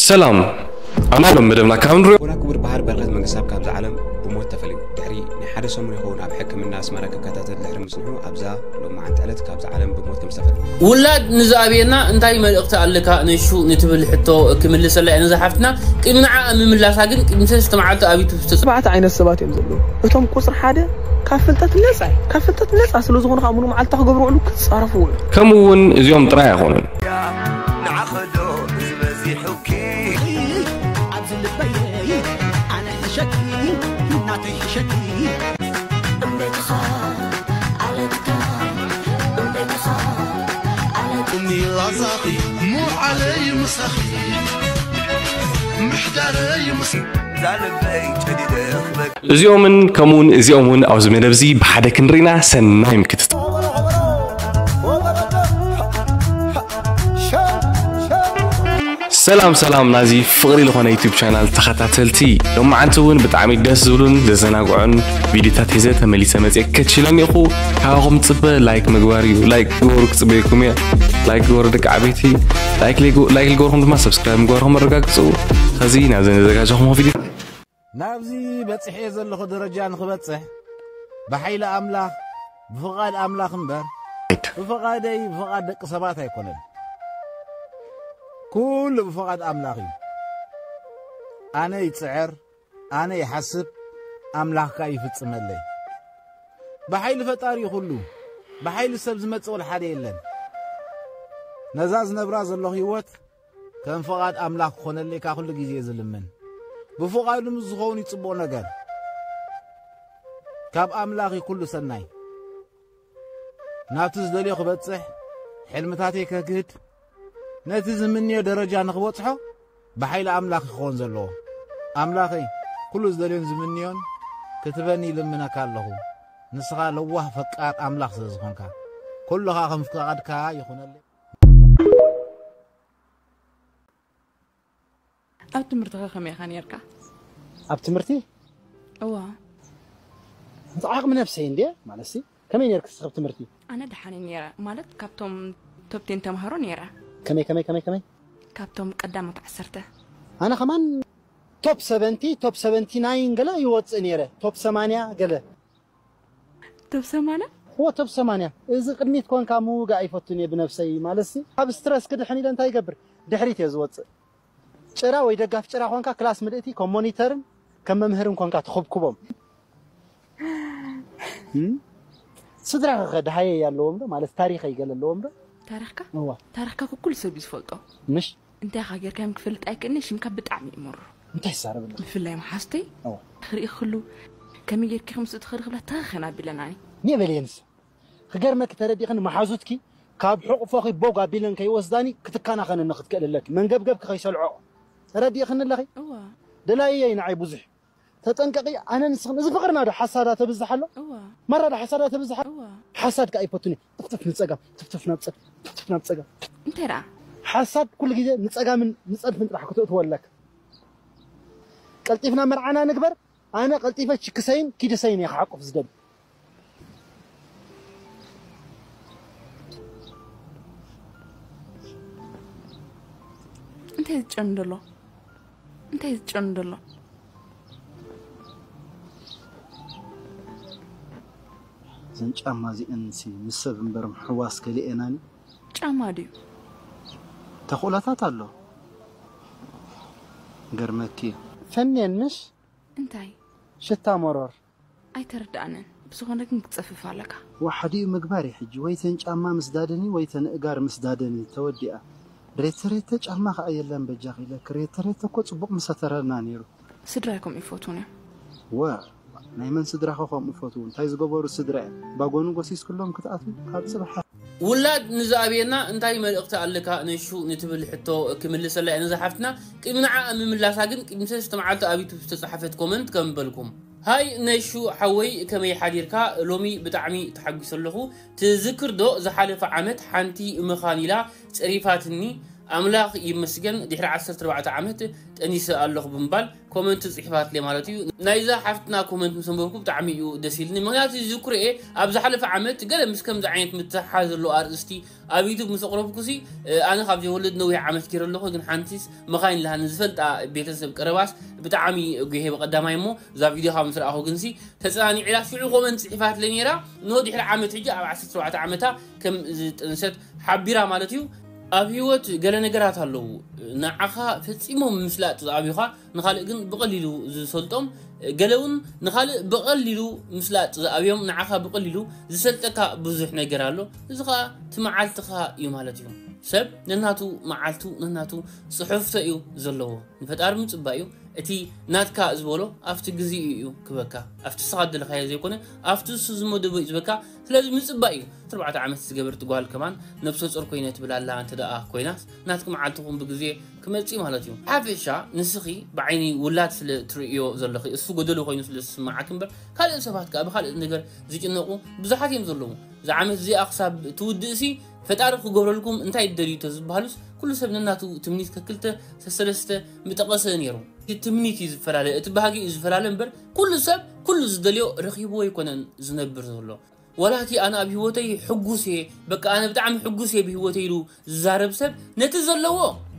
ሰላም ኣማሎም መደብና ካብ ንሪኦ ኣቦና ክቡር በሃር በረኸት መንግስታብ ካብዛ ዓለም ብሞት ተፈልዩ። ድሕሪ ናይ ሓደ ሰሙን ይኸውን ኣብ ሕክምና ኣስመራ ክከታተል ድሕሪ ምጽንሑ ኣብዛ ሎማዓንቲ ዕለት ካብዛ ዓለም ብሞት ከም ዝተፈልዩ። ውላድ ንዝኣብየና እንታይ መልእኽቲ ኣለካ ነሹ ንትብል ሕቶ ክምልሰላ እየ ነዛ ሓፍትና። ቅድሚ ንዓ ምምላሳ ግን ቅድሚ ሰለስተ መዓልቲ ኣብ ዩቱብ ዝተጽ ኣርባዕተ ዓይነት ሰባት እዮም ዘለዉ። እቶም ቁፅሪ ሓደ ካብ ፍልጠት ነፃ እዩ። ካብ ፍልጠት ነፃ ስለ ዝኾኑ ከዓ ሙሉ መዓልታ ክገብርሉ ክፃረፍዎ እዮም። ከምኡ እውን እዚኦም ጥራይ ኣይኾኑን። ንዓኸዶ ዝበዚሑኪ ኣብዚ ልበይ ኣነ ሕሸኪ ናተይ ሕሸኪ እምቤትኻ ዓለትካ እምቤትኻ ዓለት ቁሚ ላዛኺ ሙዓለይ ምሳኺ ምሕዳረይ ምስ ዛልበይ ጨዲደ ክበክ እዚኦምን ከምኡውን እዚኦም እውን ኣብዚ መደብ እዚ ብሓደ ክንርኢና ሰናይ ምክትት ሰላም ሰላም ናዚ ፍቕሪ ዝኾነ ዩቱብ ቻናል ተኸታተልቲ፣ ሎማዓንቲ እውን ብጣዕሚ ደስ ዝብሉን ዘዘናግዑን ቪዲዮታት ሒዘ ተመሊሰ መፅየ ከችለን ኢኹ። ካባኹም ፅበ ላይክ ምግባር እዩ። ላይክ ግበሩ፣ ክፅበየኩም እየ። ላይክ ግበሩ ደቂ ዓበይቲ። ላይክ ለይግ- ላይክ ልገበርኩም ድማ ሰብስክራይብ ምግባርኩም ኣረጋግፁ። ኸዚ ናብዚ ነዘጋጀኹም ቪዲዮ ናብዚ በፂሐ ዘለኹ ደረጃ ንኽበፅሕ ብሓይሊ ኣምላኽ ብፍቓድ ኣምላኽ እምበር ብፍቓደይ ብፍቓድ ደቂ ሰባት ኣይኮነን። ኩሉ ብፍቓድ ኣምላኽ እዩ። ኣነ ይፅዕር፣ ኣነ ይሓስብ፣ ኣምላኽ ከዓ ይፍፅመለይ። ብሓይሊ ፈጣሪ እዩ ኩሉ። ብሓይሊ ሰብ ዝመፅእ ወላ ሓደ የለን። ነዛ ዝነብራ ዘለኹ ህይወት ከም ፍቓድ ኣምላኽ ክኾነለይ ከዓ ኩሉ ግዜ እየ ዝልምን። ብፍቓዱ ምስ ዝኸውን እዩ ፅቡቕ ነገር። ካብ ኣምላኽ እዩ ኩሉ ሰናይ። ናብቲ ዝደልዮ ክበጽሕ፣ ሕልምታተይ ከግህድ፣ ነቲ ዝምንዮ ደረጃ ንኽበጽሖ ብሓይሊ ኣምላኽ ክኸውን ዘለዎ። ኣምላኸይ፣ ኩሉ ዝደልዮን ዝምንዮን ክትበኒ ይልምነካ ኣለኹ። ንስኻ ለዋህ ፈቃር ኣምላኽ ስለ ዝኾንካ፣ ኩሉ ኸኣ ከም ፍቓድካ ይኹነለይ። ኣብ ትምህርትኻ ከመይ ኢኻ ነይርካ? ኣብ ትምህርቲ እዋ ዓቕሚ ነብሰይ እንዴ ማለት ሲ ከመይ ነይርክ ስኸብ ትምህርቲ? ኣነ ደሓን ነይረ ማለት ካብቶም ቶፕቴን ተምሃሮ ነይረ። ከመይ ከመይ ከመይ ከመይ? ካብቶም ቀዳሞት ዓሰርተ። ኣነ ከማን ቶፕ ሰቨንቲ ቶፕ ሰቨንቲ ናይን ገለ ይወፅእ ነይረ ቶፕ ሰማንያ ገለ ቶብ ሰማንያ እዎ ቶብ ሰማንያ እዚ ቅድሚት ኮንካ ምውጋእ ኣይፈቱን እየ ብነብሰይ ማለት ሲ ካብ ስትረስ ክድሕን ኢለ እንታይ ይገብር ድሕሪት እየ ዝወፅእ ጭራ ወይ ደጋፍ ጭራ ኮንካ ክላስ ምልእቲ ከም ሞኒተርን ከም መምህርን ኮንካ ትኹብኩቦም እም? ስድራ ከ ደሃየ ኣለዎም ዶ ማለት ታሪኸ ይገለ ኣለዎም ዶ ታሪኽካ እዋ ታሪኽካ ኩሉ ሰብ እዩ ዝፈልጦ ምሽ እንታይ ኢኻ ጌርካዮም ክፈልጥ ኣይክእልን ሽምካ ብጣዕሚ እዩ መሩ እንታይ ይዛረብ ኣሎ ብፍላይ መሓዝተይ እዋ ክርኢ ክሉ ከመይ ጌርኪ ከምስ ትኸሪ ክብላ ተኸኸን ኣቢለናኒ ኒበልየንስ ክገርመኪ ተረዲእኽኒ መሓዙትኪ ካብ ሕቑፎኺ ቦግ ኣቢለን ከይወስዳኒ ክትከናኸነኒ ክትክእል ኣለኪ መንገብገብኪ ከይሰልዖ ተረዲእኽኒ ኣለኺ እዋ ደላይየይ ንዓይ ብዙሕ ተጠንቀቒ ኣነ ንስኽን እዚ ፍቕርና ዶ ሓሳዳ ተብዝሕ ኣሎ እዋ ማራ ዶ ሓሳዳ ተብዝሕ ኣሎ እዋ ሓሳድ ከኣ ይፈቱኒ ትፍትፍ ንጸጋም ትፍትፍ ናብ ጸጋም ትፍትፍ ናብ ጸጋም እንታይ ደኣ ሓሳድ ኩሉ ግዜ ንጸጋምን ንጸድፍን ጥራሕ ክትእትወለክ ቀልጢፍና መርዓና ንግበር ኣነ ቀልጢፈ ችክሰይን ኪድሰይን እየ ክሓቁፍ ዝደሊ እንታይ ዝጨኑ ደሎ እንታይ ዝጨኑ ደሎ እዘን ጫማ እዚአን ሲ ምስ ሰብ እምበር ምሕዋስ ከሊኤናኒ ጫማ ድዩ ተኽእሎታት ኣሎ ገርመኪ እዩ ፈንየን ምሽ እንታይ ሽታ መሮር ኣይተረድኣንን ብዝኾነ ግን ክትፀፍፍ ኣለካ ዋሓዲኡ ምግባር እዩ ሕጂ ወይ ተን ጫማ ምስ ዳደኒ ወይ ተን እጋር ምስ ዳደኒ ተወዲኣ ሬተ ሬተ ጫማ ከዓ የለን በጃኺ ኢለኪ ሬተ ሬተ እኮ ፅቡቕ ምሰተረልና ነይሩ ስድራይ ከምኡ ይፈትዉን እዮም ወ ናይ መን ስድራኸ ከምኡ ፈትዉ እንታይ ዝገበሩ ስድራ እዮም ባጎኑ ጎሲስክሎም ክትኣትዉ ካብ ፅባሕ ውላድ ንዝኣብየና እንታይ መልእኽቲ ኣለካ ነሹ ንትብል ሕቶ ክምልሰላ እየ ነዛ ሓፍትና ቅድሚ ንዓ ምምላሳ ግን ቅድሚ ሰለስተ መዓልቲ ኣብ ዩቱብ ዝተፃሓፈት ኮመንት ከም በልኩም ሃይ ነሹ ሓወይ ከመይ ሓዲርካ ሎሚ ብጣዕሚ ተሓጒሰ ኣለኹ ትዝክር ዶ ዝሓለፈ ዓመት ሓንቲ መኻን ኢላ ፀሪፋትኒ ኣምላኽ ይመስገን ድሕሪ ዓሰርተ ኣርባዕተ ዓመት ጠኒሰ ኣለኹ ብምባል ኮመንት ጽሒፋትለይ ማለት እዩ። ናይዛ ሓፍትና ኮመንት ምስ ኣንበብኩ ብጣዕሚ እዩ ደስ ኢልኒ። ምኽንያቱ እዚ ኩርኤ ኣብ ዝሓለፈ ዓመት ገለ ምስ ከምዚ ዓይነት ምትሕሓዝ ዘለዎ ኣርእስቲ ኣብ ዩቱብ ምስ ኣቕረብኩሲ ኣነ ካብ ዘይወልድ ነዊሕ ዓመት ገይረ ኣለኹ። ግን ሓንቲስ መኻይን ለሃኒ ዝፈልጣ ቤተሰብ ቀረባስ ብጣዕሚ ጉሄ ብቐዳማይ እሞ እዛ ቪድዮ ካብ ምስ ረኣኹ ግንሲ ተጸናኒዕላ ሽዑ ኮመንት ጽሒፋትለይ ነይራ። እንሆ ድሕሪ ዓመት ሕጂ ኣብ ዓሰርተ ኣርባዕተ ዓመታ ከም ዝጠንሰት ሓቢራ ማለት እዩ። ኣብ ህይወት ገለ ነገራት ኣለዉ ንዓኻ ፈጺሞም ምስላጥ ዝኣብዩኻ ንኻልእ ግን ብቐሊሉ ዝሰልጦም፣ ገለ እውን ንኻልእ ብቐሊሉ ምስላጥ ዝኣብዮም ንዓኻ ብቐሊሉ ዝሰልጠካ ብዙሕ ነገር ኣሎ። እዚ ኸኣ እቲ መዓልትኻ እዩ ማለት እዩ። ሰብ ነናቱ መዓልቱ ነናቱ ጽሑፍቶ እዩ ዘለዎ። ንፈጣሪ ምጽባይ እዩ። እቲ ናትካ ዝበሎ ኣብቲ ግዜኡ እዩ ክበካ። ኣብቲ ንስኻ ዝደለኻዮ ዘይኮነ ኣብቲ እሱ ዝመደቦ እዩ ዝበካ። ስለዚ ምጽባይ እዩ። ኣርባዕተ ዓመት ዝገበርት ጓል ከማን ነብሰ ጾር ኮይነ ትብል ኣላ። እንተ ደኣ ኮይናስ ናትኪ መዓልትኹም ብግዜ ክመጽእ ማለት እዩ። ሓፈሻ ንስኺ ብዓይኒ ውላድ ስለ ትርእዮ ዘለኺ እሱ ጎደሎ ኮይኑ ስለ ዝስምዓኪ እምበር ካልእ ሰባት ከኣ ብኻልእ ነገር ዝጭነቑ ብዙሓት እዮም ዘለዉ። እዛ ዓመት እዚኣ ክሳብ ትውድእሲ ፈጣሪ ክገብረልኩም እንታይ ትደልዩ ተዝበሃሉስ ኩሉ ሰብ ነናቱ ትምኒት ከክልተ ሰሰለስተ ምጠቐሰ ነይሩ። እቲ ትምኒት እዩ ዝፈላለ፣ እቲ ባህጊ እዩ ዝፈላለ እምበር ኩሉ ሰብ ኩሉ ዝደልዮ ረኺብዎ ኣይኮነን ዝነብር ዘሎ። ዋላ እቲ ኣነ ኣብ ህይወተይ ሕጉስ እየ፣ በቃ ኣነ ብጣዕሚ ሕጉስ እየ ብህይወተይ ኢሉ ዝዛረብ ሰብ ነቲ ዘለዎ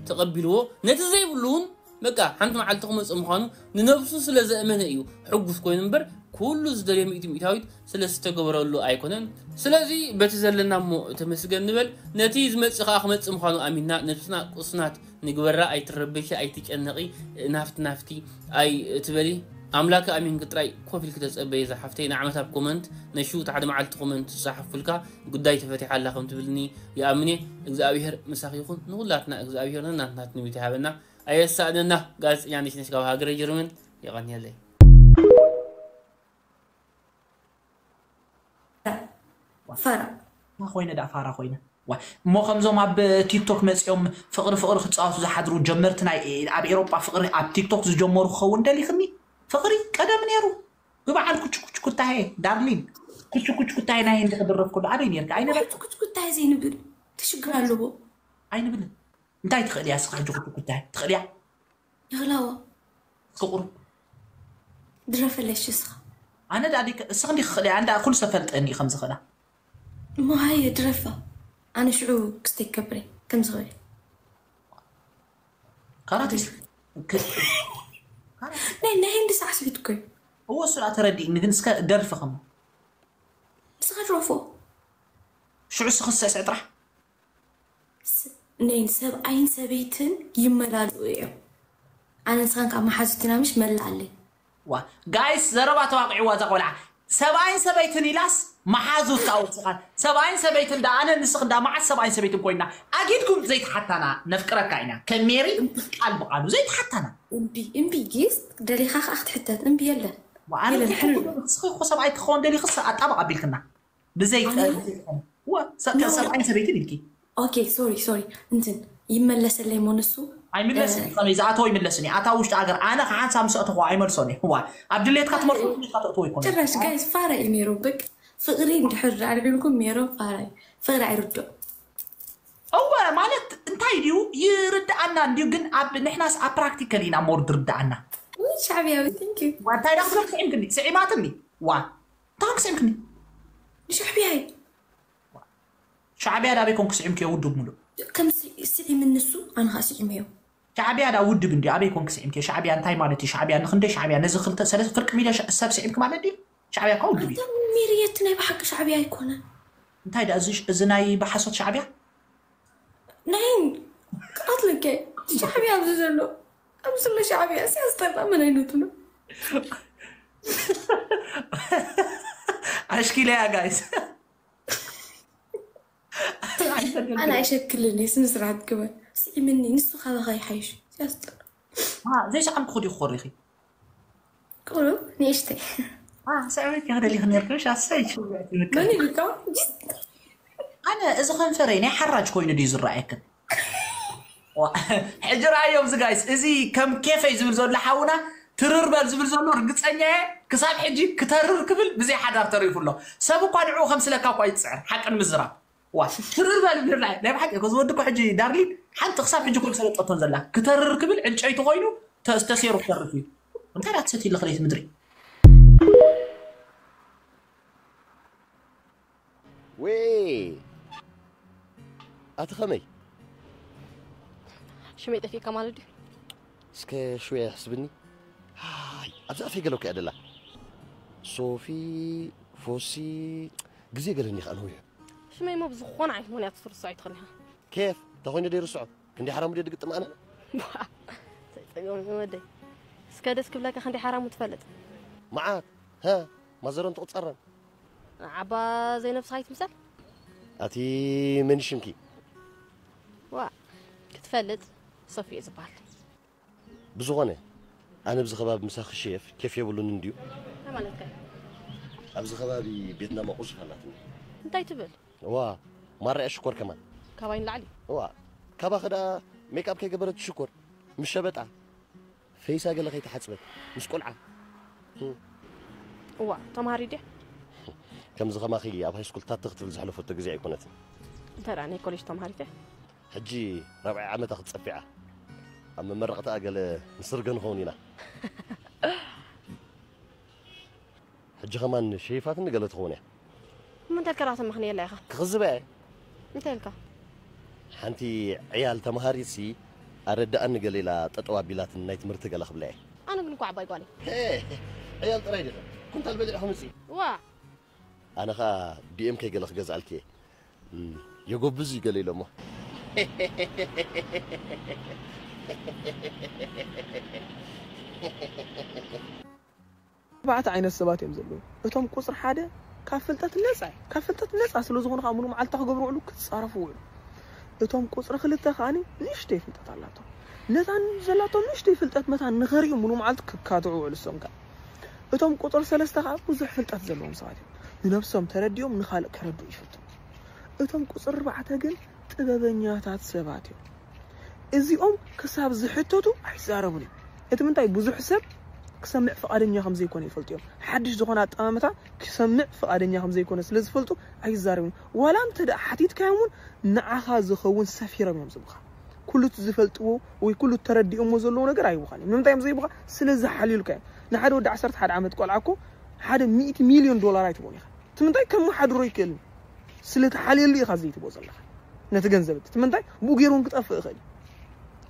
ተቐቢልዎ ነቲ ዘይብሉ እውን በቃ ሓንቲ መዓልቲ ክመጽእ ምዃኑ ንነብሱ ስለ ዘእመነ እዩ ሕጉስ ኮይኑ እምበር ኩሉ ዝደልዮ ሚእቲ ሚእታዊት ስለ ዝተገበረሉ ኣይኮነን። ስለዚ በቲ ዘለና እሞ ተመስገን ንበል። ነቲ ዝመጽእ ከኣ ክመጽእ ምዃኑ ኣሚንና ነብስና ቁስናት ንግበራ። ኣይትረበሺ፣ ኣይትጨነቒ፣ ናፍቲ ናፍቲ ኣይትበሊ። ኣምላክ ኣሚንኪ ጥራይ ኮፍ ኢልኪ ተጸበዪ ዝሓፍተይ። ንዓመት ኣብ ኮመንት ነሹ እቲ ሓደ መዓልቲ ኮመንት ዝጸሓፍኩልካ ጉዳይ ተፈቲሓ ኣላ ከም ትብልኒ ይኣምን እየ። እግዚኣብሄር ምሳኺ ይኹን። ንኹላትና እግዚኣብሄር ነናትና ትንቢት ይሃበና። ኣየሳእነና። ጋዜጠኛ ነሽነሽ ካብ ሃገረ ጀርመን። የቐንየለይ። ፋራ ኮይነ ዳ ፋራ ኮይነ ዋ እሞ ከምዞም ኣብ ቲክቶክ መፂኦም ፍቅሪ ፍቅሪ ክፃወቱ ዝሓድሩ ጀመርቲ ናይ ኣብ ኤሮጳ ፍቅሪ ኣብ ቲክቶክ ዝጀመሩ ክኸውን ደሊክኒ ፍቅሪ ቀደም ነይሩ ብበዓል ኩችኩች ኩታሄ ዳርሊን ኩችኩች ኩታሄ ናይ ህንዲ ክድረፍ ከሎ ኣበይ ነርካ ኣይነበርካ ኩችኩች ኩታይ ዘይንብል ትሽግር ኣለዎ ኣይንብልን እንታይ ትኽእል እያ እስኻ ሕጂ ኩችኩች ኩታሄ ትኽእል እያ ይኽላዎ ፍቅሩ ድረፈለሽ እስኻ ኣነ ዳ እስኻ እንዲ ክኽእል እያ እንዳ ኩሉ ሰብ ፈልጠኒ ከም ዝኽእላ እሞ ሃየ ድረፋ ኣነ ሽዑ ክስተይ ከብረ ከም ዝኽእል ካራቴ ናይ ናይ ህንዲ ሳዕስዒት እኮ እዩ እዎ እሱ ዳ ተረዲእኒ ግን እስከ ደርፊ ከሞ ንስኻ ድረፎ ሽዑ ስኽሰ ስዕጥራሕ ነይን ሰብኣይን ሰበይትን ይመላልኡ እዮም ኣነ ንስኻን ካብ መሓዙትና ምሽ መላኣለይ ዋ ጋይስ ዘረባ ተዋቂዕዋ እዛ ቆልዓ ሰብኣይን ሰበይትን ኢላስ መሓዙት ካውፅኻን ሰብኣይን ሰበይትን ዳ ኣነ ንስኽ እንዳ መዓት ሰብኣይን ሰበይትን ኮይና ኣጊድኩም ዘይተሓታና ነፍቅረካ ኢና ከም ሜሪ ቃል ብቃሉ ዘይተሓታና እምቢ እምቢ ጊስ ደሊኻ ከዓ ክትሕተት እምቢ የለን ኣነ ንስኺ እኮ ሰብኣይ ክኸውን ደሊኽስ ኣጣብቕ ኣቢልክና ብዘይ ሰብኣይን ሰበይትን ኢልኪ ኦኬ ሶሪ ሶሪ እንትን ይመለሰለይ ሞ ንሱ ኣይምለስን ከመይ ዝኣተወ ይምለስን እዩ ኣታ ውሽጢ ሃገር ኣነ ከሓንሳብ ምስ ኣተኹ ኣይመልሶን እዩ ዋ ኣብ ድሌትካ ትመልሶ ድሌትካ ተእትዎ ይኮነ ጭራሽ ጋይስ ፋራ እዩ ነይሩ በቅ ፍቅሪ እንድሕር ዳኣ ሪኢልኩም ሜሮ ፋራ እዩ ፍቅሪ ኣይርድኦ እወ ማለት እንታይ ድዩ ይርድኣና እንድዩ ግን ኣብ ንሕናስ ኣብ ፕራክቲካል ኢና ሞር ዝርድኣና ወይ ሻዕብያዊ ቴንክ ዩ እንታይ ዳ ክትብል ስዒምክኒ ስዒማትኒ ዋ እንታይ ክስዒምክኒ ንሻዕብያ እዩ ሻዕብያ ዳበይ ኮንክ ስዒምክዮ ውድብ ሙሉእ ከም ስዒም ንሱ ኣነ ከዓ ስዒመዮ ሻዕብያ ዳ ውድብ እንዲ ኣበይ ኮንክ ስዒምክዮ ሻዕብያ እንታይ ማለት እዩ ሻዕብያ ንክንደይ ሻዕብያ ነዚ ክልተ ሰለስተ ፍርቂ ሚልዮን ሸ- ሰብ ስዒምክ ማለት ድዩ ሻዕብያ እኳ ውድብ እዩ ኣታ ሚርየት ናይ ብሓቂ ሻዕብያ ኣይኮነን እንታይ ዳ እዚ ሽ- እዚ ናይ ብሓሶት ሻዕብያ ናይ ክኣትለከ ሻዕብያ ኣብዚ ዘሎ ኣብዚ ዘሎ ሻዕብያ እስያ ዝጠልጣ መን ኣይነቱ ነው ኣሽኪለያ ጋይስ ኣነ ኣይሸክልን እየ ስነ ስርዓት ግበር ስዒምኒ ንሱ ካባኻ ይሓይሽ ሲያስጠላ ዘይሰዓምኩ ክዲ ክኾሪኺ ቁሩብ ንእሽተይ ሰዕበት ክደሊኽ ነርክሽ ኣሰይ ሽውዕቲ ምክር መን ይብልካ ኣነ እዚ ከንፈረይ ናይ ሓራጅ ኮይኑ ድዩ ዝረኣየክን ሕጂ ረኣዮም እዚ ጋይስ እዚ ከም ኬፈይ ዝብል ዘሎ ሓውና ትርር በል ዝብል ዘሎ ርግፀኛ እየ ክሳብ ሕጂ ክተርር ክብል ብዘይ ሓዳር ተሪፉ ኣሎ ሰብ እኳ ንዕኡ ከም ስለካ እኳ ይፅዕር ሓቂ ንምዝራብ ዋ ትርር በል ይብል ናይ ብሓቂ እኮ ዝወዲ እኮ ሕጂ ዳርሊን ሓንቲ ክሳብ ሕጂ ኩሉ ሰለጠቶን ዘላ። ክተርር ክብል ዕንጨይቲ ኮይኑ ተ-፣ ተሰይሩ ክተርፍ እዩ። እንታይ ደኣ ትሰትይ ኣለኺ ለይቲ ምድሪ? ወይ ኣቲ ኸመይ? ሽመይ ጠፊእካ ማለት ድዩ? እስከ ሽወይ ኣሕስብኒ። ሃይ፣ ኣብዚ ኣፈይ ገለ እኮ እያ ደላ። ሶፊ፣ ፎሲ፣ ግዜ ገለኒ ኸኣ ነዊሑ። ሽመይ እሞ ብዝኾነ ዓይነት ምኽንያት ክትርስዖ ኣይትኽእልን ኢኻ። ኬፍ፣ እንተኾይኑ ደይርስዖ። ክንደይ ሓራሙ ደይ ድግጥም ኣነ? ሰይጸዮም ወደይ። እስከ ደስ ክብለካ ክንደይ ሓራሙ ትፈልጥ? መዓት፣ ሃ፣ ማዘሮን ትቕጸረን። ዓባ ዘይነብስኻ ይትምሰል? ኣቲ መን ሽምኪ? ዋ፣ ክትፈልጥ ሶፊ እየ ዝበሃል። ብዝኾነ፣ ኣነ ኣብዚ ከባቢ ምሳኺ ሸየፍ ኬፍ የብሉን እንድዩ። እንታይ ማለትካ እዩ? ኣብዚ ከባቢ ቤትና መቑዝፍ ኣላትኒ። እንታይ ትብል? ዋ፣ ማራያ ሽኮር ከማን። ካባይ ንላዕሊ? ዋ፣ ካባኺ ደኣ ሜክኣፕ ከይገበረት ሽኮር። ምስ ሸበጣ። ፈይሳ ገለ ከይተሓጽበት። ምስ ቆልዓ። እዋ፣ ተምሃሪ ድያ? ከምዚ ከማኺ ኣብ ሃይስኩል ታተ ክትብል ዝሕለፈቶ ግዜ ኣይኮነትን። እንታይ ደኣ ናይ ኮሌጅ ተምሃሪት እያ? ሕጂ ራብዓይ ዓመታ ክትጸፊዓ። ኣብ መመረቕታ ገለ ንስርገ ንኸውን ኢና። ሕጂ ከማን ሸይፋትኒ ገለ ትኸውን እያ። እሞ እንታይ ኢልካ ደኣ ተመኽንየላ ኢኻ? ክኽዝበ እየ። እንታይ ኢልካ? ሓንቲ ዕያል ተምሃሪትሲ ኣረድኣኒ ገለ ኢላ ጠጠው ኣቢላትኒ ናይ ትምህርቲ ገለ ክብላ እየ። ኣነ ግን እኮ ዓባይ ጓል እየ። ዕያል ጥራይ ዲኻ? ኩንታል በሊዕኹም እሲ። ዋ ኣነ ኸኣ ቢኤም ከይ ገለ ክገዝኣልኪ እየ። እም፣ የጎብዝ እዩ ገለ ኢሎሞ። ኣርባዕተ ዓይነት ሰባት እዮም ዘለዉ። እቶም ቁፅሪ ሓደ ካብ ፍልጠት ነፃ እዮም። ካብ ፍልጠት ነፃ ስለ ዝኾኑ ከዓ ሙሉእ መዓልታ ክገብሩ ውዕሉ ክፃረፉ ውዕሉ። እቶም ቁፅሪ ክልተ ከዓኒ ንእሽተይ ፍልጠት ኣላቶም። ነታ ዘላቶም ንእሽተይ ፍልጠት መታን ንኸርእዩ ሙሉእ መዓልቲ ክካትዑ ውዕሉ እሶም ከዓ። እቶም ቁፅሪ ሰለስተ ከዓ ብዙሕ ፍልጠት ዘለዎም ሰባት እዮም። ንነብሶም ተረዲኦም ንኻልእ ከረድኡ ይፈትኑ። እቶም ቁፅሪ ኣርባዕተ ግን ጥበበኛታት ሰባት እዮም። እዚኦም ክሳብ ዝሕተቱ ኣይዛረቡን እዮም። እቲ ምንታይ ብዙሕ ሰብ ክሰምዕ ፍቓደኛ ከም ዘይኮነ ይፈልጡ እዮም። ሓድሽ ዝኾነ ኣጠማምታ ክሰምዕ ፍቓደኛ ከም ዘይኮነ ስለ ዝፈልጡ ኣይዛረቡን እዮም። ዋላ እንተ ደኣ ሓቲትካዮም እውን ንዓኻ ዝኸውን ሰፊሮም እዮም ዝብኻ። ኩሉ እቲ ዝፈልጥዎ ወይ ኩሉ እቲ ተረዲኦሞ ዘለዉ ነገር ኣይብኻን እዮም። ንምንታይ እዮም ዘይብኻ? ስለ ዝሓልዩልካ እዮም። ንሓደ ወዲ ዓሰርተ ሓደ ዓመት ቆልዓ እኮ ሓደ ሚእቲ ሚልዮን ዶላር ኣይትቦን ኢኻ። እቲ ምንታይ ከመሓድሮ ይክእልን ስለ ተሓልየሉ ኢኻ ዘይትቦ ዘለኻ ነቲ ገንዘብ እቲ ምንታይ ብኡ ገይሩ እውን ክጠፍእ ይኽእል እዩ።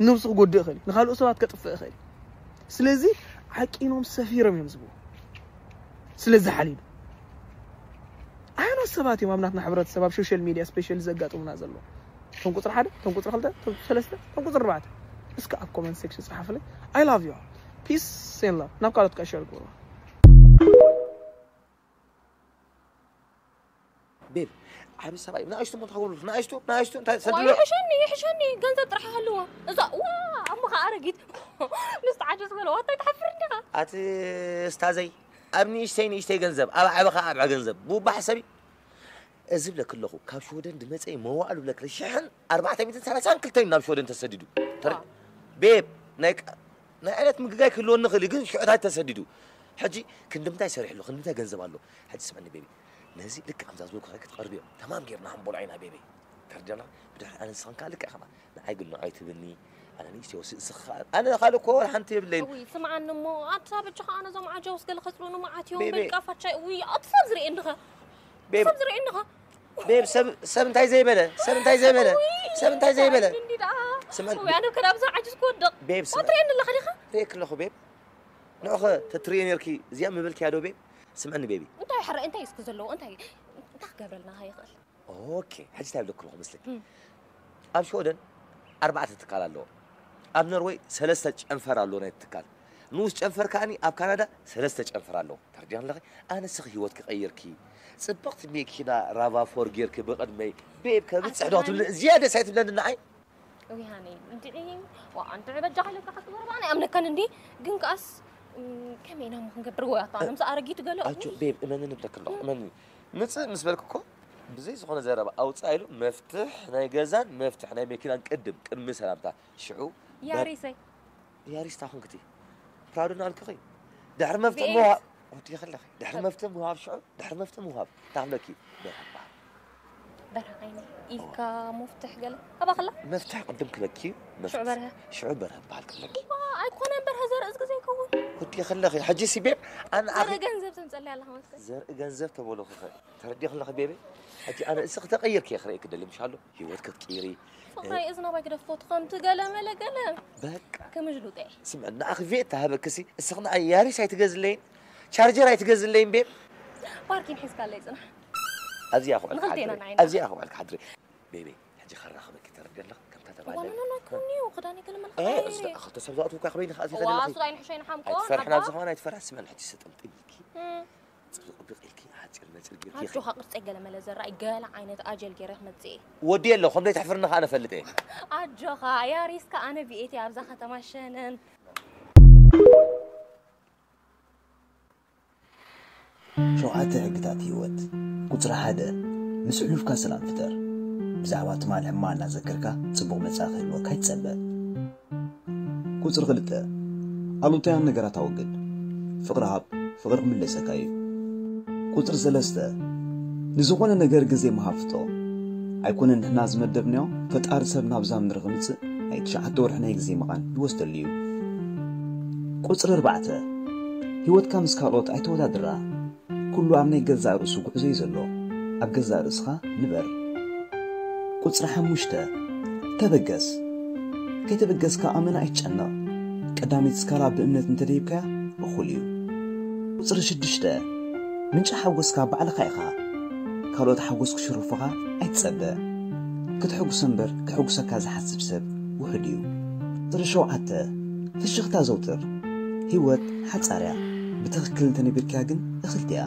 ነብሱ ክጎድእ ይኽእል እዩ። ንኻልኦ ሰባት ከጥፍእ ይኽእል እዩ። ስለዚ ዓቂኖም ሰፊሮም እዮም ዝብዎ ስለ ዝሓልዩ። ኣየኖት ሰባት እዮም ኣብ ናትና ሕብረተሰብ ኣብ ሶሻል ሚድያ ስፔሻሊ ዘጋጥሙና ዘለዉ? እቶም ቁፅሪ ሓደ፣ እቶም ቁፅሪ ክልተ፣ እቶም ሰለስተ፣ እቶም ቁፅሪ ኣርባዕተ? እስከ ኣብ ኮመንት ሴክሽን ፀሓፉለይ። I love you. Peace and love. ናብ ካልኦት ከዓ ሸር ግበሩ። ቤብ ዓቢ ሰብኣይ ንኣሽቱ ሞ ትኸብሩ ንኣሽቱ ንኣሽቱ እንታይ ዋይ ሰድሎ ይሕሸኒ ይሕሸኒ ገንዘብ ጥራሕ ይሃልዎ እዛ ዋ ኣሞኻ ኣረጊት ምስ ተዓጀዝ በለ ዋታይ ትሓፍር እንዲኻ ኣቲ እስታዘይ ኣብ ንእሽተይ ንእሽተይ ገንዘብ ኣብ ዓበኻ ኣብ ገንዘብ ቡባ ሕሰቢ እዚ ብለክ ኣለኹ ካብ ሽወደን ድመፀ መዋዕሉ ብለክ ሽሕን ኣርባዕተ ሚእትን ሰላሳን ክልተን ናብ ሽወደን ተሰዲዱ ተረ- ቤብ ናይ ቃ- ናይ ዕለት ምግጋይ ክህልወኒ ክእል ግን ሽዑታት ተሰዲዱ ሕጂ ክንድምታይ ሰሪሕ ኣሎ ክንድምታይ ገንዘብ ኣሎ ሕጂ ስምዕኒ ቤቢ ነዚ ልክዕ ከምዛ ዝበልኩ ክትቀርብዮ ተማም ጌርና ክንበልዖ ኢና ቤቢ ተርደና ብድሕሪ ኣነ ንስኽን ከዓ ልክዕ ከማ ንዓይ ግን ንዓይ ትብልኒ ኣነ ንእሽተይ ወስእ ስኻ ኣነ ካልእ እኮ ሓንቲ የብለይን እውይ ስምዓኒ እሞ ኣታ በጃኻ ኣነ እዞም ዓጃውስ ገለ ከፅልኡኒ መዓት እዮም ቤቢ። በቃ ፋቻ ውይ ኣቲ ሰብ ዝርእየኒ ኸ ቤብ ሰብ ዝርእየኒ ኸ ቤብ ሰብ ሰብ እንታይ ዘይበለ ሰብ እንታይ ዘይበለ ሰብ እንታይ ዘይበለ እንዲ ደኣ ስምዕኒ ውይ ኣነ ከ ናብዛ ዓጅዝ ክወድቕ ቤብ ስምዕኒ ትርእየኒ ኣለኻ ዲኻ ርእየክ ኣለኹ ቤብ ንዑኸ ተትርእየ ነርኪ እዚኣ ምበልክያ ዶ ቤብ ስምዕኒ ቤቢ እንታይ ሕረ እንታይ እስኪ ዘለዎ እንታይ እንታይ ክገብረልና ይኽእል ኦኬ ሕጂ እንታይ ብለክልኹ ምስልክ ኣብ ሽወደን ኣርባዕተ ትካል ኣለዎ ኣብ ኖርወይ ሰለስተ ጨንፈር ኣለዎ ናይ ትካል ንኡስ ጨንፈር ከዓኒ ኣብ ካናዳ ሰለስተ ጨንፈር ኣለዎ ተርዲያ ኣለኺ ኣነስኺ ህይወት ክቀይርኪ ፅብቕቲ ሜኪና ራቫ ፎር ጌርኪ ብቕድመይ ቤብ ከብፅሕ ዶ ትብሊ ዝያደ ሳይ ትብለኒ ንዓይ እውይ ሃኒ እንድዒ ዋ እንድዒ በጃ ከለካ ክትጎርባ ናይ ኣምነካን እንዲ ግን ከኣስ ከመይ ኢና ክንገብር ወይ ኣታ ኣነ ምስ ኣረጊቱ ገለ ኣጆ ቤብ እመንኒ ብለክሎ እመንኒ ምፅእ ምስ በልኩ እኮ ብዘይ ዝኾነ ዘረባ ኣውፅኣ ኢሉ መፍትሕ ናይ ገዛን መፍትሕ ናይ መኪናን ቅድም ቅድሚ ሰላምታ ሽዑ ያሪሰይ ያሪስ ታኹን ክቲ ፕራውድን ኣልክኺ ድሕሪ መፍትሕ ምሃብ ወዲ ከለኺ ድሕሪ መፍትሕ ምሃብ ሽዑ ድሕሪ መፍትሕ ምሃብ ታምለኪ መርሓባ በርሀ ዓይነይ ኢልካ፣ መፍትሕ ገለ ኣባኸላ? መፍትሕ ቅድም ክበኪ እዩ። መፍትሕ ሽዑ በርሀ። ሽዑ በርሀ በሃል ክብለኪ። ዋ፣ ኣይኮነን በርሀ፣ ዘርእዝጊ ዘይከውን። ወዲ ከለኺ፣ ሕጂ ሲ ቤብ፣ ኣነ ኣኺ ዘርኢ ገንዘብ ተምጸለይ ኣለኻ መስከ። ዘርኢ ገንዘብ ተበሎ ክኸ። ተረዲኺ ኣለኺ ቤቢ? ሕጂ ኣነ እስኺ ተቐይርኪ እየ ክርእየኪ ደሊ፣ ምሽ ኣሎ? ህይወት ክትቅይሪ። ፍቕረይ፣ እዝና ባይ ግደፎ፣ ትኸምቲ ገለ መለ ገለ። በቃ። ክምሽ ሉጤ። ስምዕ፣ ንኣኺ ቬት ተሃበክሲ፣ እስኺ ንኣይ ያሪስ ኣይትገዝለይን? ቻርጀር ኣይትገዝለይን ቤብ? ፓርኪን ሒዝካለይ ጽናሕ። ኣብዚኣ ክውዕል ንኽልቴና ክሓድሪ። ንዓይና። ኣብዚኣ ክውዕል ክሓድሪ። ቤቢ፣ ሕጂ ከራኽበኪ ተረዲ ኣለኺ፣ ከምታ ተባለ። ዋላ ኖ፣ ኖ፣ ኣይኮንን'ዩ፣ ክዳነይ ገለ መለ ኤ፣ ክቐይር እዛ እየ። ክልተ ሰብ ዝኣትውካ ክበይኒ ከኣ እዚኣ ዋ፣ ገለ እሱ ኣይንሕሾ ኣይንሓምቆ፣ ኣይትፈርሕና፣ ሓንቆ። ኣብዚ ኸማን ኣይትፈርሕ፣ ስምዕ፣ ሕጂ ስጥምጥም ኢልኪ። እም። ጽብቕ ብቕ ኢልኪ፣ ሓጺር መጺር ጌርኪ ኢኺ። ኣጆኻ፣ ቅርጸይ ገለ መለ ዘራይ፣ ገለ ዓይነት ኣጀል ገይረ ክመጽእ እየ። ወዲ የለ፣ ከም ዘይተሕፍርኒ ከኣ ነፈልጥ እየ። ኣጆኻ፣ ያሪስካ ኣነ ቪኤት እየ ኣብዛ ከተማ ሸነን። ሸውዓተ ሕግታት ህይወት። ቁጽሪ ሓደ፣ ምስ ሕሉፍካ ሰላም ፍጠር። ብዛዕባ ትማል ሕማቕ እናዘከርካ ጽቡቕ መጻኢ ክህልወካ ኣይትጸበ። ቁጽሪ ክልተ፣ ኣሉታውያን ነገራት ኣወግድ። ፍቕሪ ሃብ፣ ፍቕሪ ክምለሰካ እዩ። ቁጽሪ ሰለስተ፣ ንዝኾነ ነገር ግዜ ምሃብ ፍቶ። ኣይኮነን ንሕና ዝመደብናዮ፣ ፈጣሪ ሰብ ናብዛ ምድሪ ክምጽእ ናይ ትሽዓተ ወርሒ ናይ ግዜ መቓን ይወስደሉ እዩ። ቁጽሪ ኣርባዕተ፣ ህይወትካ ምስ ካልኦት ኣይተወዳድራ። ኩሉ ኣብ ናይ ገዛእ ርእሱ ጉዕዞ እዩ ዘሎ። ኣብ ገዛእ ርእስኻ ንበር። ቁጽሪ ሓሙሽተ፣ ተበገስ። ከይተበገስካ ኣመና ኣይትጨነቕ። ቀዳመይቲ ስካላ ብእምነት እንተደይብካያ እኹል እዩ። ቁጽሪ ሽዱሽተ፣ ምንጪ ሓጎስካ ባዕልኻ ኢኻ። ካልኦት ሓጎስ ክሽርፉኻ ኣይትጸበ። ክትሕጉሶ እምበር ከሕጉሰካ ዝሓስብ ሰብ ውሑድ እዩ። ቁጽሪ ሸውዓተ፣ ፍሽኽታ ዘውትር። ህይወት ሓጻር እያ። ብትኽክል እንተነቢርካያ ግን እኽልቲ እያ።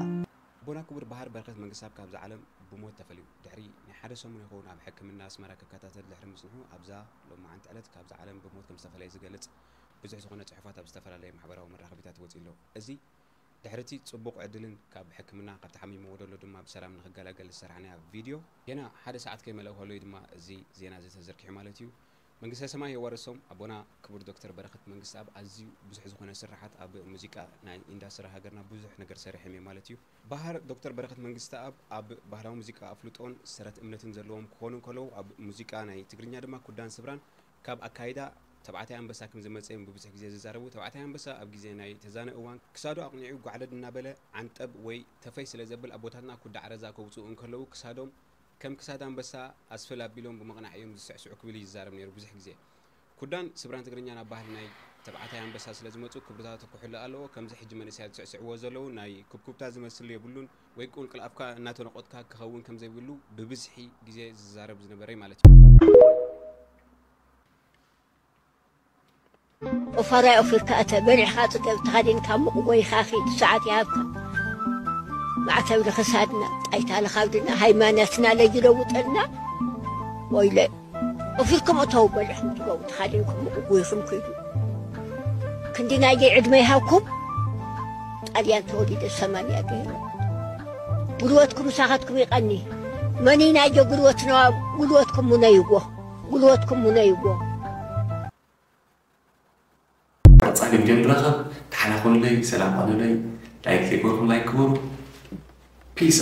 ኣቦና ክቡር ባህር በረኸት መንግስተኣብ ካብዛ ዓለም ብሞት ተፈልዩ። ድሕሪ ናይ ሓደ ሰሙን ይኸውን ኣብ ሕክምና ኣስመራ ክከታተል ድሕሪ ምጽንሑ፣ ኣብዛ ሎማዓንቲ ዕለት ካብዛ ዓለም ብሞት ከም ዝተፈለየ ዝገልጽ ብዙሕ ዝኾነ ጽሑፋት ኣብ ዝተፈላለየ ማሕበራዊ መራኸቢታት ወጺኡ ኣሎ። እዚ ድሕሪ እቲ ጽቡቕ ዕድልን ካብ ሕክምና ካብ ተሓሚምዎ ዘሎ ድማ ብሰላም ንኽገላገል ዝሰራሕናያ ቪድዮ፣ ገና ሓደ ሰዓት ከይመልአ ከሎ እዩ ድማ እዚ ዜና እዚ ተዘርጊሑ ማለት እዩ። መንግስተ ሰማይ የዋርሶም ኣቦና ክቡር ዶክተር በረኸት መንግስተኣብ ኣዝዩ ብዙሕ ዝኾነ ስራሓት ኣብ ሙዚቃ ናይ ኢንዳስትሪ ሃገርና ብዙሕ ነገር ሰሪሖም እዮም ማለት እዩ። ባህር ዶክተር በረኸት መንግስተኣብ ኣብ ባህላዊ ሙዚቃ ኣፍልጦን ሰረት እምነትን ዘለዎም ክኾኑ እንከለዉ፣ ኣብ ሙዚቃ ናይ ትግርኛ ድማ ኩዳን ስብራን ካብ ኣካይዳ ተባዕታይ ኣንበሳ ከም ዝመጸ እዮም ብብዙሕ ግዜ ዝዛረቡ። ተባዕታይ ኣንበሳ ኣብ ግዜ ናይ ተዛነ እዋን ክሳዱ ኣቕኒዑ ጓዕደድ እናበለ ዓንጠብ ወይ ተፈይ ስለ ዘብል ኣቦታትና ኩዳ ዓረዛ ከውጽኡ እንከለዉ ክሳዶም ከም ክሳድ ኣንበሳ ኣስፍል ኣቢሎም ብምቕናዕ እዮም ዝስዕስዑ ክብል እዩ ዝዛረብ ነይሩ ብዙሕ ግዜ። ኩዳን ስብራን ትግርኛ ናብ ባህሊ ናይ ተባዕታይ ኣንበሳ ስለ ዝመጹ ክብርታቱ ክሕሎ ኣለዎ። ከምዚ ሕጂ መንእሰያት ዝስዕስዕዎ ዘለዉ ናይ ኩብኩብታ ዝመስል የብሉን ወይ ቁልቁል ኣፍካ እናተነቖጥካ ክኸውን ከም ዘይብሉ ብብዝሒ ግዜ ዝዛረብ ዝነበረ እዩ ማለት እዩ። ኦፋራይ ኦፊርካ እተ በሊዕኻ ጽገብ ተኻዲንካ ሙቕ ጎይኻ ኺድ ሰዓት ይሃብካ። ማዕተብ ንኽሳድና ጣይታ ንኻብድና ሃይማኖትና ለይለውጠልና። ወይለ ኦፊርኩም እተው በሊዕኹም ትገቡ ተኻዲንኩም ሙቕ ጎይኹም ኪዱ። ክንዲ ናየይ ዕድመ ይሃብኩም። ጣልያን ተወሊደ ሰማንያ ገይረ። ጉልበትኩም ምሳኻትኩም ይቐኒ። መን ናየ ጉልበት ነዋ ጉልበትኩም ሙነይዎ። ጉልበትኩም ሙነይዎ። ቀጻሊ ቪድዮ ንራኸብ። ደሓና ኩኑለይ፣ ሰላም ቐኑለይ። ላይክ ዘይገበርኩም ላይክ ግበሩ። ፒስ።